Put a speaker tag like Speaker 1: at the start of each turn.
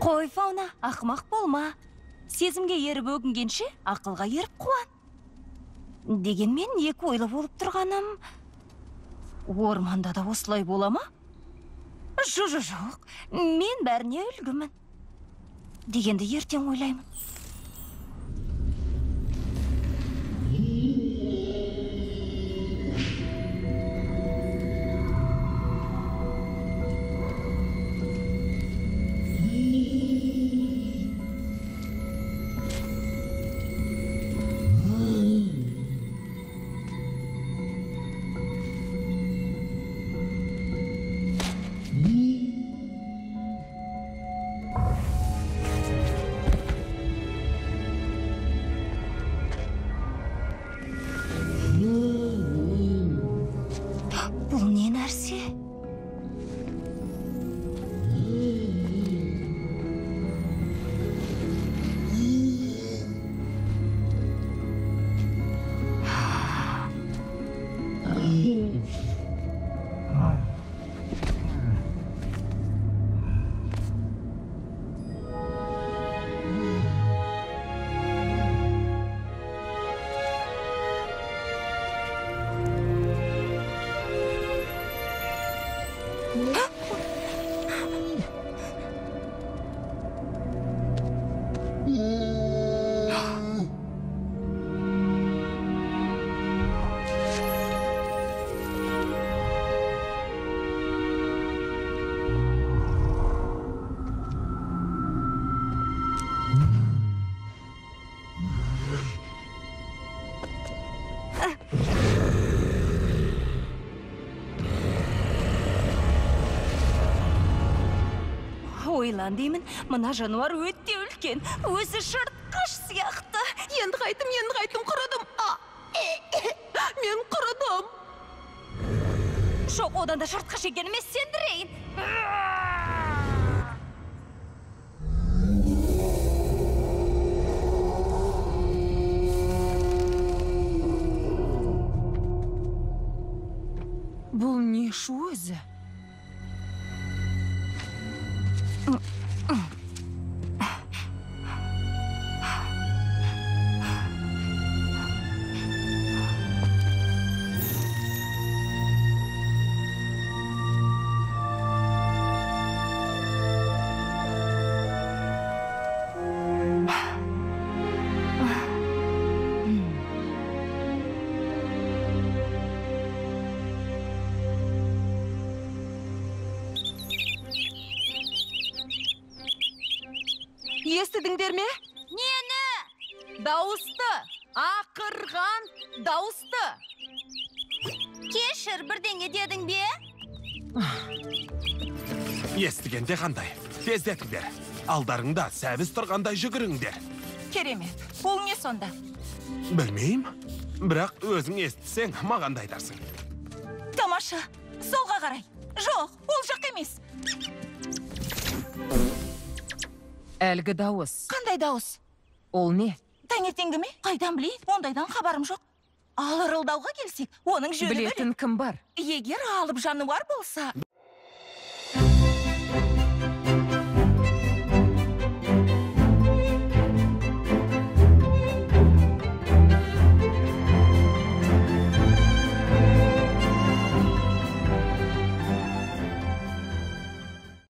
Speaker 1: Қой, Фауна, ақымақ болма. Сезімге еріп өкінгенше, ақылға еріп қуан. Дегенмен екі ойлы болып тұрғаным, орманда да осылай бола ма? Жоқ, мен бәріне үлгімін. Дегенді ертең ойлаймын. Бұл не нәрсе? Ойлан деймін, мына жануар өте үлкен, өзі жыртқыш сияқты.
Speaker 2: Енді қайтым, енді қайтым, құрыдым. Мен құрыдым.
Speaker 1: Жоқ, одан да жыртқыш екеніме сендірейін.
Speaker 2: Бұл не шу өзі? Естідіңдер ме?
Speaker 1: Нені?
Speaker 2: Дауысты! Ақырған дауысты!
Speaker 1: Кешір, бірдеңе дедің бе?
Speaker 3: Естігенде қандай? Тездетіңдер. Алдарыңда сәбіз тұрғандай жүгіріңдер.
Speaker 2: Керемет. Ол не сонда?
Speaker 3: Білмеймін. Бірақ өзің естісең, маған да айтарсың.
Speaker 2: Тамаша. Солға қарай. Жоқ, ол жақ емес.
Speaker 4: Әлгі дауыс.
Speaker 2: Қандай дауыс?
Speaker 4: Ол не?
Speaker 2: Таңертеңгі ме? Қайдан білейін? Ондайдан хабарым жоқ. Ал ырылдауға келсек, оның жөні бөлек.
Speaker 4: Білетін кім бар?
Speaker 2: Егер алып жануар болса...